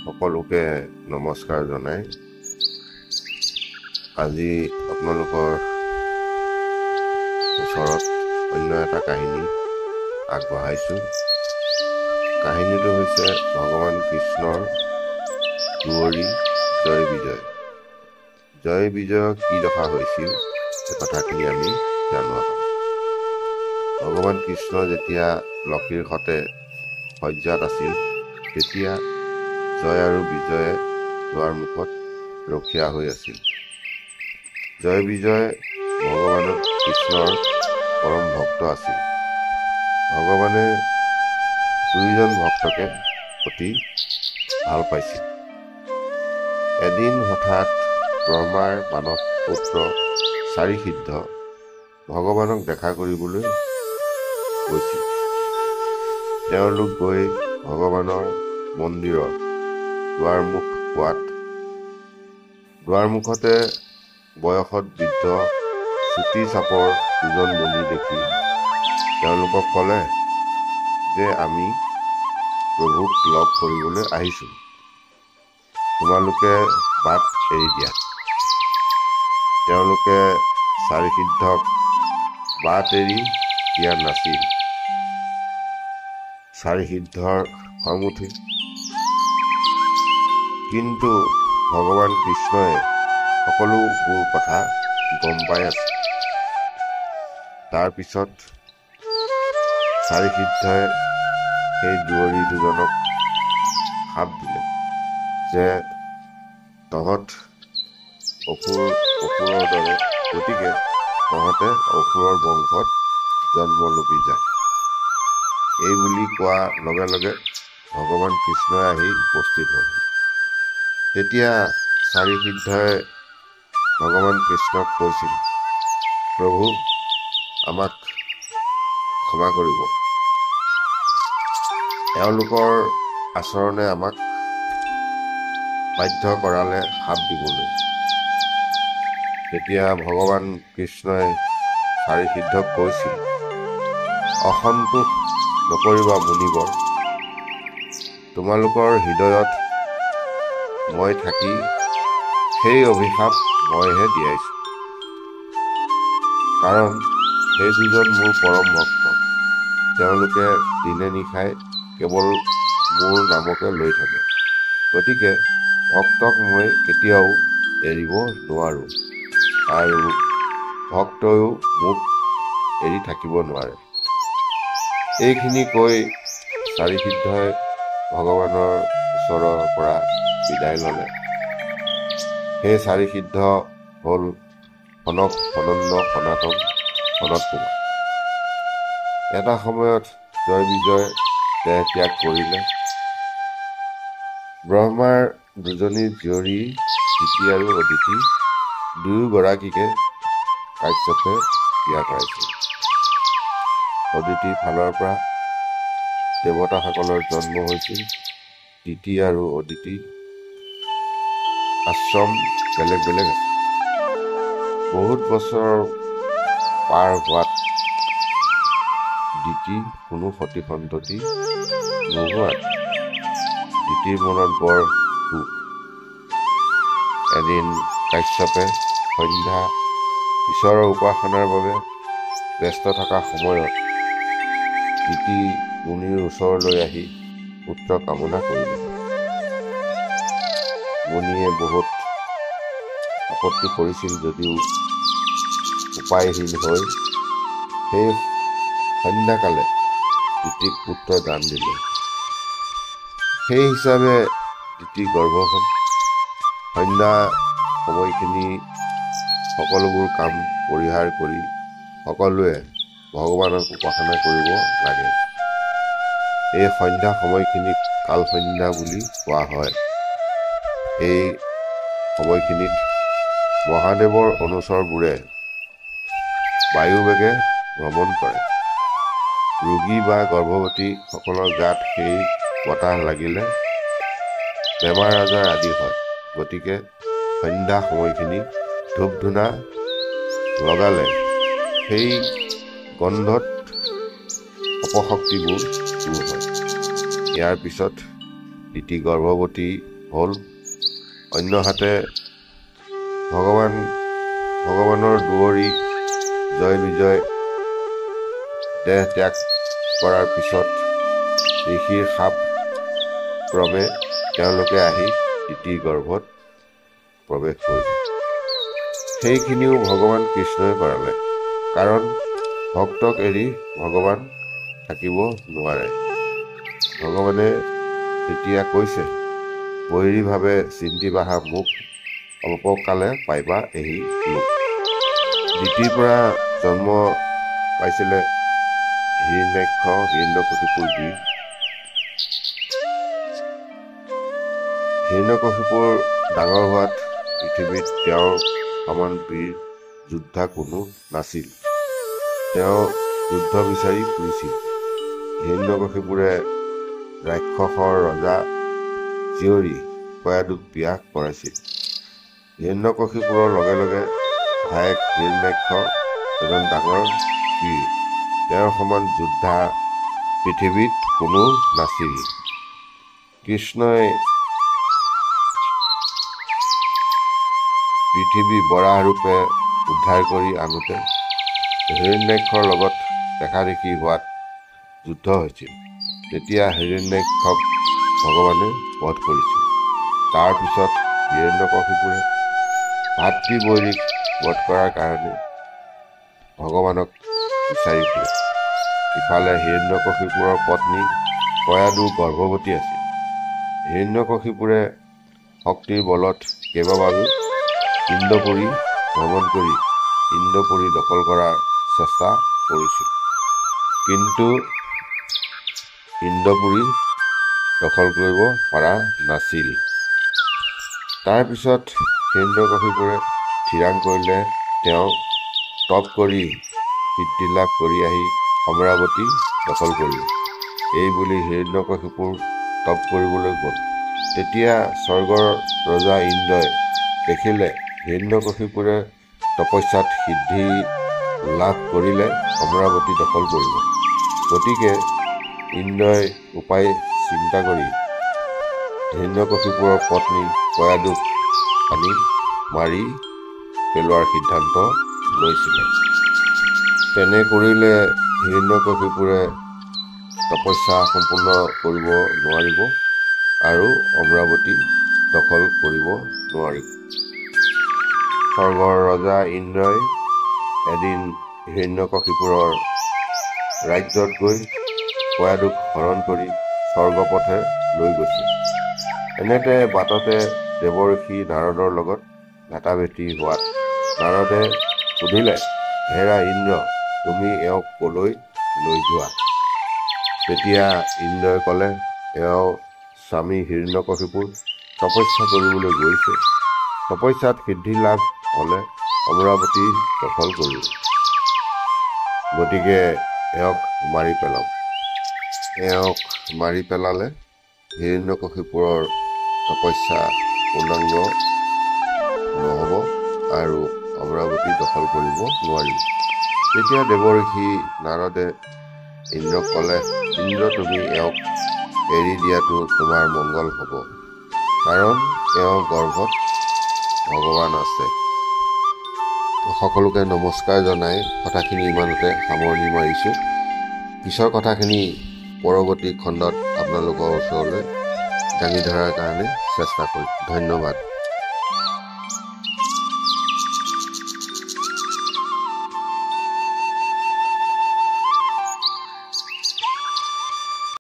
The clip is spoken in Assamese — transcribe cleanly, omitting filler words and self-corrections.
সকলোকে নমস্কাৰ জনাই আজি আপোনালোকৰ ওচৰত অন্য এটা কাহিনী আগবঢ়াইছোঁ। কাহিনীটো হৈছে ভগৱান কৃষ্ণৰ দুৱৰী জয় বিজয়। জয় বিজয়ক কি দশা হৈছিল সেই কথাখিনি আমি জানো আহক। ভগৱান কৃষ্ণ যেতিয়া লক্ষীৰ সতে শয্যাত আছিল, তেতিয়া জয় আৰু বিজয়ে দুৱাৰমুখত ৰখীয়া হৈ আছিল। জয় বিজয় ভগৱান কৃষ্ণৰ পৰম ভক্ত আছিল। ভগৱানে দুয়োজন ভক্তকে অতি ভাল পাইছিল। এদিন হঠাৎ ব্ৰহ্মাৰ মানস পুত্ৰ চাৰিসিদ্ধ ভগৱানক দেখা কৰিবলৈ গৈছিল। তেওঁলোক গৈ ভগৱানৰ মন্দিৰৰ দুৱাৰমুখ পোৱাত দুৱাৰমুখতে বয়সত বৃদ্ধ চুটি চাপৰ দুজন মুনি দেখি তেওঁলোকক ক'লে যে আমি প্ৰভুক লগ কৰিবলৈ আহিছোঁ, তোমালোকে বাট এৰি দিয়া। তেওঁলোকে চাৰিসিদ্ধক বাট এৰি দিয়া নাছিল। চাৰিসিদ্ধৰ খং উঠিল, কিন্তু ভগৱান কৃষ্ণই সকলোবোৰ কথা গম পাই আছে। তাৰপিছত চাৰিসিদ্ধই সেই দুৱৰী দুজনক শাপ দিলে যে তহঁত অসুৰৰ দৰে, গতিকে তহঁতে অসুৰৰ বংশত জন্ম লবি যা। এই বুলি কোৱাৰ লগে লগে ভগৱান কৃষ্ণই আহি উপস্থিত হ'ল। তেতিয়া চাৰিসিদ্ধই ভগৱান কৃষ্ণক কৈছিল, প্ৰভু, আমাক ক্ষমা কৰিব, এওঁলোকৰ আচৰণে আমাক বাধ্য কৰালে শাপ দিবলৈ। তেতিয়া ভগৱান কৃষ্ণই চাৰিসিদ্ধক কৈছিল, অসন্তোষ নকৰিবা মুনিবৰ, তোমালোকৰ হৃদয়ত মই থাকি সেই অভিশাপ মইহে দিয়াইছোঁ, কাৰণ সেই দুজন মোৰ পৰম ভক্ত। তেওঁলোকে দিনে নিশাই কেৱল মোৰ নামকে লৈ থাকে, গতিকে ভক্তক মই কেতিয়াও এৰিব নোৱাৰোঁ আৰু ভক্তয়ো মোক এৰি থাকিব নোৱাৰে। এইখিনি কৈ চাৰিসিদ্ধই ভগৱানৰ ওচৰৰ পৰা বিদায় ল'লে। সেই চাৰিসিদ্ধ হ'ল সনক, সনন্দ, সনাতন, সনত কুমাৰ। এটা সময়ত জয় বিজয় দেহ ত্যাগ কৰিলে। ব্ৰহ্মাৰ দুজনী জীয়ৰী দিতি আৰু অদিতি দুয়োগৰাকীকে কাশ্যপে বিয়া কৰাইছিল। অদিতিৰ ফালৰ পৰা দেৱতাসকলৰ জন্ম হৈছিল। দিতি আৰু অদিতি আশ্ৰম বেলেগ বেলেগ আছিল। বহুত বছৰ পাৰ হোৱাত দিতি কোনো সতি সন্ততি নোহোৱাত দিতিৰ মনত বৰ দুখ। এদিন কাশ্যপে সন্ধ্যা ঈশ্বৰৰ উপাসনাৰ বাবে ব্যস্ত থকা সময়ত দিতি মুনিৰ ওচৰলৈ আহি পুত্ৰ কামনা কৰিলে। মুনিয়ে বহুত আপত্তি কৰিছিল যদিও উপায়হীন হৈ সেই সন্ধ্যাকালে দিতিক পুত্ৰ দান দিলে। সেই হিচাপে দিতি গৰ্ভ হ'ল। সন্ধ্যা সময়খিনি সকলোবোৰ কাম পৰিহাৰ কৰি সকলোৱে ভগৱানক উপাসনা কৰিব লাগে। এই সন্ধ্যা সময়খিনিক কাল সন্ধ্যা বুলি কোৱা হয়। এই সময়খিনিত মহাদেৱৰ অনুচৰবোৰে বায়ুবেগে ভ্ৰমণ কৰে। ৰোগী বা গৰ্ভৱতীসকলৰ গাত সেই বতাহ লাগিলে বেমাৰ আজাৰ আদি হয়। গতিকে সন্ধ্যা সময়খিনি ধূপ ধূনা লগালে সেই গন্ধত অপশক্তিবোৰ দূৰ হয়। ইয়াৰ পিছত দিতি গৰ্ভৱতী হ'ল। অন্যহাতে ভগৱানৰ দুৱৰী জয় বিজয় দেহ ত্যাগ কৰাৰ পিছত ঋষিৰ শাপ ক্ৰমে তেওঁলোকে আহি দিতিৰ গৰ্ভত প্ৰৱেশ কৰিলে। সেইখিনিও ভগৱান কৃষ্ণই কৰালে, কাৰণ ভক্তক এৰি ভগৱান থাকিব নোৱাৰে। ভগৱানে তেতিয়া কৈছে, বৈৰীভাৱে চিন্তিবাহা মোক, অল্পকালে পাইবা এহি লোক। দিতিৰ পৰা জন্ম পাইছিলে হিৰণ্যাক্ষ, হিৰণ্যকশিপুৰ বীৰ। হিৰণ্যকশিপুৰ ডাঙৰ হোৱাত পৃথিৱীত তেওঁৰ সমান বীৰ যোদ্ধা কোনো নাছিল। তেওঁ যুদ্ধ বিচাৰি ফুৰিছিল। হিৰণ্যকশিপুৰে ৰাক্ষসৰ ৰজা জীয়ৰী কয়াদুক বিয়া কৰাইছিল। হিৰণ্যকশিপুৰৰ লগে লগে ভায়েক হিৰণ্যাক্ষ এজন ডাঙৰ বীৰ। তেওঁৰ সমান যোদ্ধা পৃথিৱীত কোনো নাছিল। কৃষ্ণই পৃথিৱী বৰাহ ৰূপে উদ্ধাৰ কৰি আনোতে হিৰণ্যাক্ষৰ লগত দেখাদেখি হোৱাত যুদ্ধ হৈছিল। তেতিয়া হিৰণ্যাক্ষক ভগৱানে বধ কৰিছিল। তাৰ পিছত হিৰণ্যকশিপুৰে ভাতৃবৈৰীক বধ কৰাৰ কাৰণে ভগৱানক বিচাৰি ফুৰে। ইফালে হিৰণ্যকশিপুৰৰ পত্নী কয়াদু গৰ্ভৱতী আছিল। হিৰণ্যকশিপুৰে শক্তিৰ বলত কেইবাবাৰো ইন্দ্ৰপুৰী ভ্ৰমণ কৰি ইন্দ্ৰপুৰী দখল কৰাৰ চেষ্টা কৰিছিল, কিন্তু ইন্দ্ৰপুৰী দখল কৰিব পৰা নাছিল। তাৰপিছত হিৰণ্যকশিপুৰে থিৰাং কৰিলে তেওঁ তপ কৰি সিদ্ধি লাভ কৰি আহি অমৰাৱতী দখল কৰিব। এই বুলি হিৰণ্যকশিপুৰ তপ কৰিবলৈ গ'ল। তেতিয়া স্বৰ্গৰ ৰজা ইন্দ্ৰই দেখিলে হিৰণ্যকশিপুৰে তপস্যাত সিদ্ধি লাভ কৰিলে অমৰাৱতী দখল কৰিব। গতিকে ইন্দ্ৰই উপায় চিন্তা কৰি হিৰণ্যকশিপুৰৰ পত্নী কয়াদুক আনি মাৰি পেলোৱাৰ সিদ্ধান্ত লৈছিলে। তেনে কৰিলে হিৰণ্যকশিপুৰে তপস্যা সম্পূৰ্ণ কৰিব নোৱাৰিব আৰু অমৰাৱতী দখল কৰিব নোৱাৰিব। স্বৰ্গৰ ৰজা ইন্দ্ৰই এদিন হিৰণ্যকশিপুৰৰ ৰাজ্যত গৈ কয়াদুক হৰণ কৰি স্বৰ্গপথে লৈ গৈছিল। এনেতে বাটতে দেৱৰ্ষি নাৰদৰ লগত ভেটাভেটি হোৱাত নাৰদে সুধিলে, হেৰা ইন্দ্ৰ, তুমি এওঁক কলৈ লৈ যোৱা? তেতিয়া ইন্দ্ৰই ক'লে, এওঁ স্বামী হিৰণ্যকশিপুৰ তপস্যা কৰিবলৈ গৈছে। তপস্যাত সিদ্ধি লাভ হ'লে অমৰাৱতী দখল কৰিব, গতিকে এওঁক মাৰি পেলাওক। এওঁক মাৰি পেলালে হিৰণ্যকশিপুৰৰ তপস্যা পূৰ্ণাংগ নহ'ব আৰু অমৰাৱতী দখল কৰিব নোৱাৰিব। তেতিয়া দেৱৰ্ষি নাৰদে ইন্দ্ৰক ক'লে, ইন্দ্ৰ, তুমি এওঁক এৰি দিয়াটো তোমাৰ মংগল হ'ব, কাৰণ এওঁৰ গৰ্ভত ভগৱান আছে। সকলোকে নমস্কাৰ জনাই কথাখিনি ইমানতে সামৰণি মাৰিছোঁ। পিছৰ কথাখিনি পৰৱৰ্তী খণ্ডত আপোনালোকৰ ওচৰলৈ দাঙি ধৰাৰ কাৰণে চেষ্টা কৰিম। ধন্যবাদ।